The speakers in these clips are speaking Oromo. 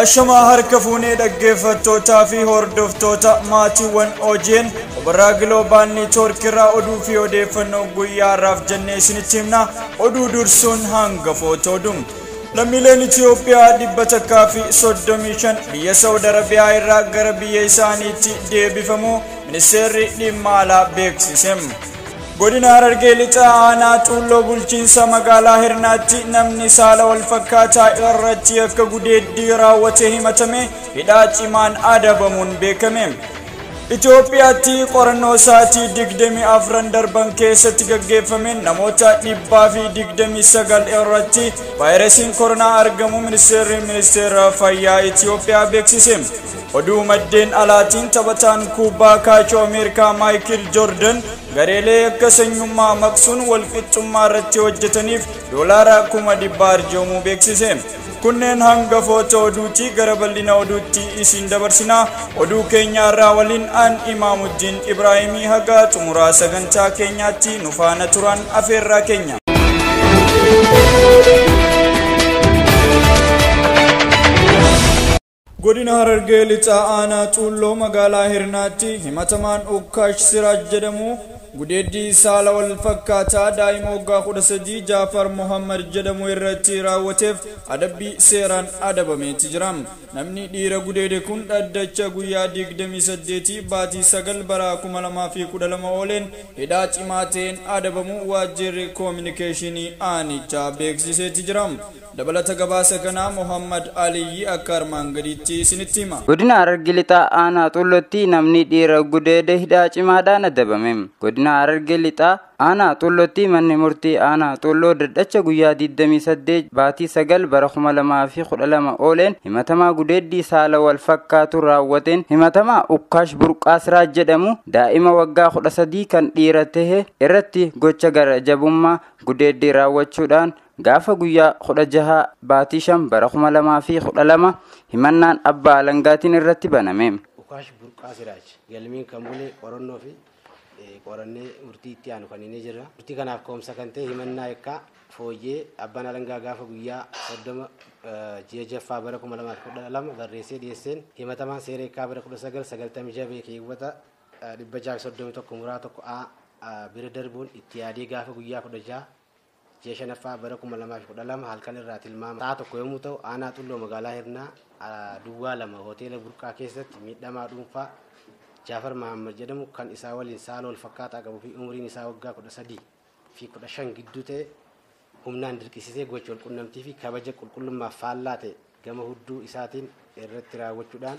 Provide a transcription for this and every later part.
Ashamaa harka fuunee dhaggeeffattootaa fi hordoftoota maatiiwwan OGN obarraa Global Network irraa oduu fi odeeffannoo guyyaa har'aaf jennee isinitti himna. Oduu dursuun hangafoota oduu. Lammiileen Itoophiyaa 135 biyya Saawud Arabiyaa irraa gara biyya isaaniitti deebifamu ministeerri dhimma alaa beeksise. Godina Harargee Lixaa aanaa Xuulloo bulchiinsa magaalaa Hirnaatti namni saala wal fakkaataa irratti akka gudeeddii raawwatee himatame hidhaa cimaan adabamuun beekame. Itoophiyaatti qorannoo sa'aatii 24 darban keessatti gaggeeffameen namoota 129 irratti vaayirasiin koronaa argamu ministeerri ministeera fayyaa Itoophiyaa beeksise. Oduu maddeen alaatiin taphataan kubbaa kaachoo Ameerikaa Maayikil Joordan gareelee akka sanyummaa maqsuun walqixxummaa irratti hojjetaniif $100,000 arjoomuu beeksise. Kunneen hangafoota oduuti. Gara bal'ina oduutti isin dabarsina. Oduu keenya irraa waliin an Imaamuddin Ibraahimii haga xumuraa sagantaa keenyaatti nu faana turan afeerraa keenya. Godina Harargee Lixaa aanaa Xuulloo magaalaa Hirnaatti himatamaan Ukkaash Siraaj jedhamu gudeeddii saala wal fakkaataa daa'ima waggaa 13 Jaafar Muhammad jedhamu irratti raawwateef adabbii seeraan adabameeti jira. Namni dhiira gudeede kun dhaddacha guyyaa 28 baatii 9 bara 2012 ooleen hidhaa cimaa ta'een adabamu waajjirri koominikeeshinii aanichaa beeksiseeti jira. Dabalata gabaasa kanaa Muhammad Aliyyi akka armaan gadiitti isinitti hima. Godina Harargee Lixaa aanaa Xuullootti namni dhiira gudeede hidhaa cimaadhaan adabame. Godina Harargee Lixaa aanaa Xuullootti manni murtii aanaa Xuulloo daddacha guyyaa 28 baatii 9 bara 2012 ooleen himatamaa gudeeddii saala wal fakkaatu raawwateen himatamaa Ukkaash Burqaa Siraaj jedhamu daa'ima waggaa 13 kan dhiira tahe irratti gocha gara jabummaa gudeeddii raawwachuudhaan gaafa guyyaa 16 baatii 5 bara 2012 himannaan abbaa alangaatiin irratti baname. Ukkaash Burqaa Siraaj galmeen kan bule qorannoo fi qorannee murtii itti aanu kan inni jira. Murtii kanaaf ka'umsa kan ta'e himannaa yakkaa fooyyee abbaan alangaa gaafa guyyaa 30 ji'a jaffaa bara 2012 barreessee dhiyeesseen himatamaan seera yakkaa bara 1996 keewwata 631 muraa 1 A bira darbuun itti yaadee gaafa guyyaa 16 ji'a shanaffaa bara 2012 halkan irraa tilmaama sa'a tokko yommuu ta'u aanaa Xuulloo magaalaa Hirnaa duwwaa 2 hoteela Burqaa keessatti miidhamaa dhuunfaa Jaafar Muhammad jedhamu kan isaa waliin saala wal fakkaataa qabuu fi umriin isaa waggaa 13 fi 15 gidduu ta'e humnaan dirqisiisee gocha wal qunnamtii fi kabaja qulqullummaaf faallaa ta'e gama hudduu isaatiin irratti raawwachuudhaan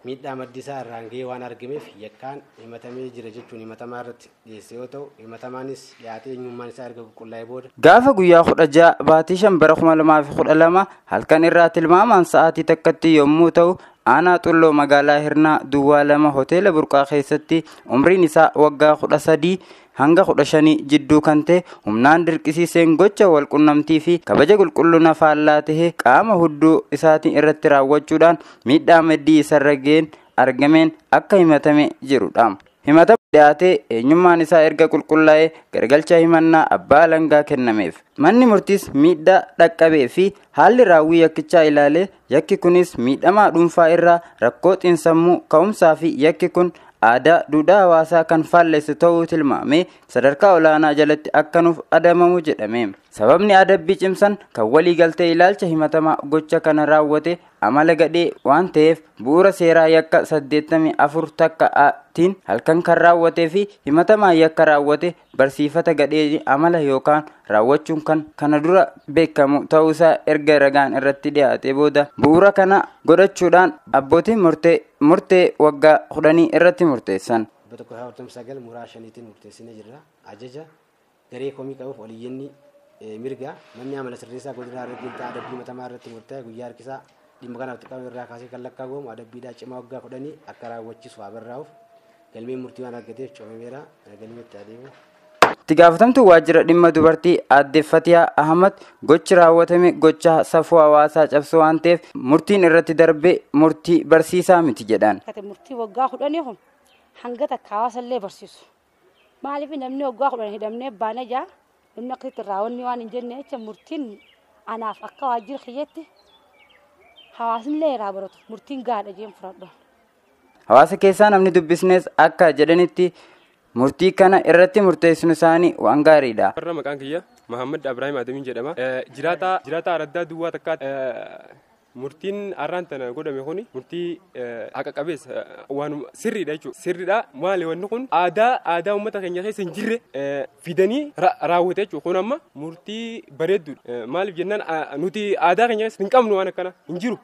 miidhaa maddi isaa irraan ga'ee waan argameef yakkaan himatamee jira jechuun himatamaa irratti dhiyeesse yoo ta'u himatamaanis dhiyaatee eenyummaan isaa erga qulqullaa'ee booda. Gaafa guyyaa 16 baatii 5 bara 2012 halkan irraa tilmaamaan sa'aatii takkatti yommuu ta'u aanaa Xuulloo magaalaa Hirnaa duwwaa 2 hoteela Burqaa keessatti umriin isaa waggaa 13 hanga 15 jidduu kan ta'e humnaan dirqisiiseen gocha wal qunnamtii fi kabaja qulqullina faallaa ta'e qaama hudduu isaatiin irratti raawwachuudhaan miidhaa maddii isarra ga'een argameen akka himatame jirudha. Himata dhiyaatee eenyummaan isaa erga qulqullaa'ee gargalcha himannaa abbaa alangaa kennameef. Manni murtiis miidhaa dhaqqabee fi haalli raawwii yakkichaa ilaalee yakki kunis miidhamaa dhuunfaa irraa rakkoo xiinsammuu ka'umsaa fi yakki kun aadaa duudhaa hawaasaa kan faallessu ta'uu tilmaamee sadarkaa olaanaa jalatti akka nuuf adamamu jedhame. Sababni adabbii cimsan kan walii galtee ilaalcha himatamaa gocha kana raawwate amala gadhee waan ta'eef bu'uura seeraa yakka 84 takka aatiin halkan kan raawwatee fi himatamaa yakka raawwate barsiifata gadhee amala yookaan raawwachuun kan kana dura beekamu ta'uusaa erga ragaan irratti dhiyaate booda bu'uura kana godhachuudhaan abbootiin murtee waggaa 10 irratti murteessan. 149 muraa 5tiin murteessinee jirra. Ajaja garee komii qabuuf oliyyanni mirga manni amala sirreessaa godina Harargee Lixaa adabbii himatamaa irratti murtaa'e guyyaa harkisaa dhimma kanaaf xiqqaa irraa kaasee kan lakkaa'amu adabbiidhaa cimaa waggaa 10 akka raawwachiisu haa barraa'uuf galmeen murtii waan argateef coomameera. Galmeetti adeemu. Itti gaafatamtuu waajjira dhimma dubartii aadde Fatiyaa Ahmad gochi raawwatame gocha safuu hawaasaa cabsu waan ta'eef murtiin irratti darbe murtii barsiisaa miti jedhan. Murtii waggaa 10 kun hanga takka hawaasallee barsiisu. Maaliif namni waggaa 10 hidhamnee baana jaa namni akkasitti raawwanni waan hin jenne jecha murtiin anaaf akka waajjira kiyyetti Hawaasni irraa baratu murtiin gaadha jeen fudhadhu. Hawaasa keessaa namni dubbisnes akka jedhanitti murtii kana irratti murteessuun isaanii waan gaariidha. Warra maqaan kiyya Mahammad Ibrahim Adamiin jedhama. Jiraataa araddaa duwwaa takkaa murtiin arraan tana godhame kuni murtii haqa qabeessa waan sirriidha jechuudha. Sirriidha maali wanni kun aadaa uummata keenya keessa hin jirre fidanii raawwate jechuudha. Kun amma murtii bareedduudha. Maaliif jennaan nuti aadaa keenya keessa hin qabnu waan akkana hin jiru.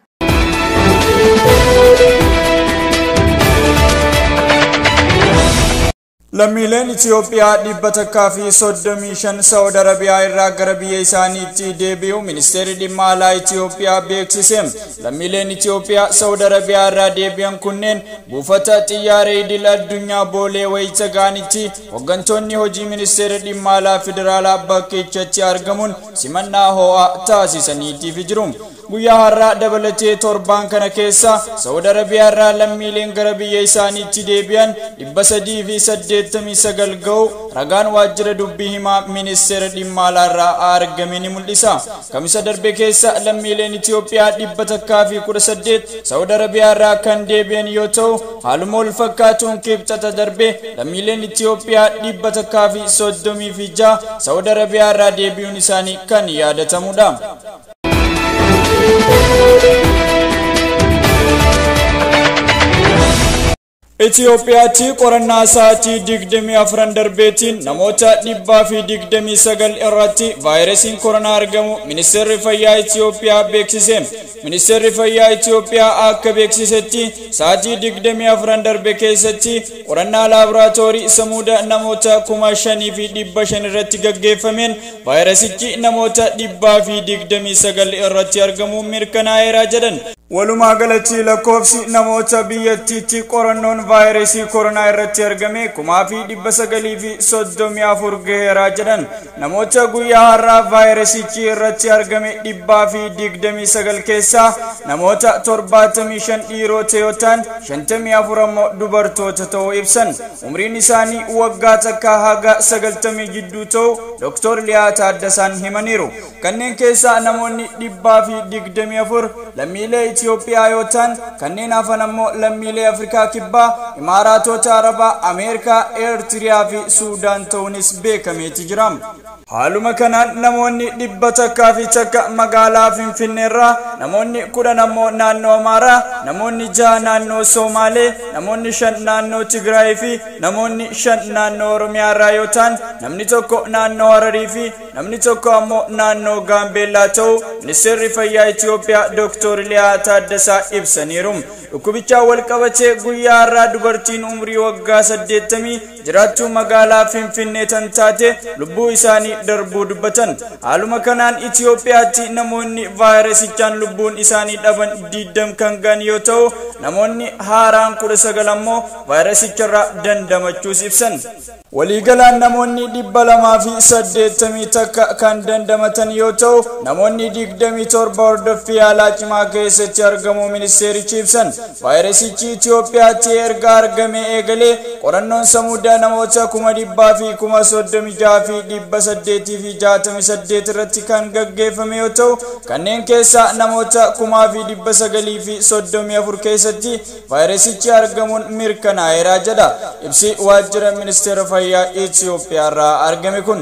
Lammiileen Itoophiyaa 135 Saawud Arabiyaa irraa gara biyya isaaniitti deebi'u ministeerri dhimma alaa Itoophiyaa beeksise. Lammiileen Itoophiyaa Saawud Arabiyaa irraa deebi'an kunneen buufata xiyyaara idil addunyaa Boolee wayita ga'anitti hooggantoonni hojii ministeera dhimma alaa federaalaa bakkichatti argamuun simannaa ho'aa taasisaniitiif jiru. Guyyaa har'aa dabalatee torbaan kana keessa Saawud Arabiyaa irraa lammiileen gara biyya isaaniitti deebi'an 389 ga'u ragaan waajjira dubbii himaa ministeera dhimma alaa irraa argame ni mul'isa. Kamisa darbe keessa lammiileen Itoophiyaa 118 Saawud Arabiyaa irraa kan deebi'an yoo ta'u haaluma wal fakkaatuun kibxata darbe lammiileen Itoophiyaa 136 Saawud Arabiyaa irraa deebi'uun isaanii kan yaadatamudha. Itoophiyaatti qorannaa sa'aatii 24 darbeetiin namoota 129 irratti vaayirasiin koronaa argamu ministeerri fayyaa Itoophiyaa beeksise. Ministeerri fayyaa Itoophiyaa akka beeksisetti sa'aatii 24 darbe keessatti qorannaa laaboraatoorii samuuda namoota 5,500 irratti gaggeeffameen vaayirasichi namoota 129 irratti argamu mirkanaa'eera jedhan. Walumaa galatti lakkoofsi namoota biyyattiitti qorannoon vaayirasii koronaa irratti argame 9,934 gaheera jedhan. Namoota guyyaa har'aa vaayirasichi irratti argame 129 keessaa namoota 75 dhiirota yoo ta'an 54 ammoo dubartoota ta'uu ibsan. Umriin isaanii waggaa takkaa haga 90 gidduu ta'u Dr. Liyaa Taaddasaan himaniiru. Kanneen keessaa namoonni 124 lammiilee Itoophiyaa yoo ta'an kanneen hafan ammoo lammiilee Afrikaa Kibbaa, Imaaraatota Arabaa, Ameerikaa, Eertiriyaa fi Suudaan ta'uunis beekameeti jira. Haaluma kanaan namoonni 101 magaalaa Finfinneerraa, namoonni 10 ammoo naannoo Amaaraa, namoonni 6 naannoo Somaalee, namoonni 5 naannoo Tigraay fi namoonni 5 naannoo Oromiyaarraa yoo ta'an namni tokko naannoo Hararii fi namni tokko ammoo naannoo Gaambeellaa ta'uu ministeerri fayyaa Itoophiyaa Dr. Liyaa Taaddasaa ibsaniiru. Dhukkubichaan wal qabatee guyyaa har'aa dubartiin umrii waggaa 80 jiraattuu magaalaa Finfinnee tan taate lubbuu isaanii darbuu dubbatan. Haaluma kanaan Itoophiyaatti namoonni vaayirasichaan lubbuun isaanii dhaban 20 kan ga'an yoo ta'u namoonni haaraan 19 ammoo vaayirasicharraa dandamachuus ibsan. Waliigalaan namoonni 281 kan dandamatan yoo ta'u namoonni 27 hordoffii yaalaa cimaa keessatti argamu ministeerichi ibsan. Vaayirasichi Itoophiyaatti erga argame eegalee qorannoon samuudaa namoota 136,868 irratti kan gaggeeffame yoo ta'u kanneen keessaa namoota 9,934 keessatti vaayirasichi argamuun mirkanaa'eera jedha ibsi waajjira ministeera fayyaa Itoophiyaa irraa argame kun.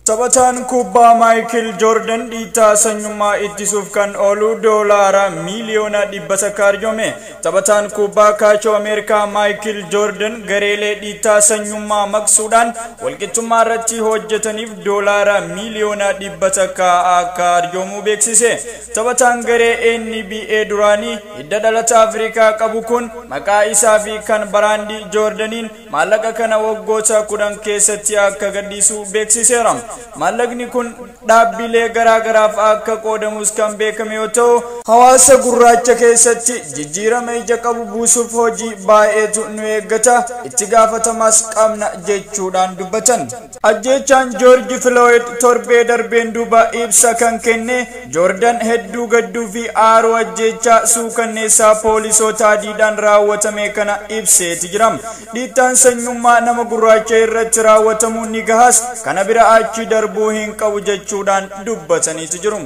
Taphataan kubbaa Maayikil Joordan dhiitaa sanyummaa ittisuuf kan oolu doolaara miiliyoona 100 arjoome. Taphataan kubbaa kaachoo Ameerikaa Maayikil Joordan gareelee dhiitaa sanyummaa maqsuudhaan walqixxummaa irratti hojjetaniif doolaara miiliyoona 100 akka arjoomu beeksise. Taphataan garee NBA duraanii hidda dhalata Afrikaa qabu kun maqaa isaa fi kan baraandii Joordaniin maallaqa kana waggoota 10 keessatti akka gadhiisu beeksiseera. Maallaqni kun dhaabbilee garaagaraaf akka qoodamus kan beekame yoo ta'u, hawaasa gurraacha keessatti jijjiirama ija qabu buusuuf hojii baay'eetu nu eeggata, itti gaafatamas qabna jechuudhaan dubbatan. Ajjeechaan Joorji Filooyid torbee darbeen duuba ibsa kan kenne Joordan hedduu gadduu fi aaruu ajjeechaa suukanneessaa poolisoota adiidhaan raawwatame kana ibseeti jira. Dhiittaan sanyummaa nama gurraacha irratti raawwatamu ni gahas, kana bira achi darbuu hin qabu jechuudhaan dubbataniiti jiru.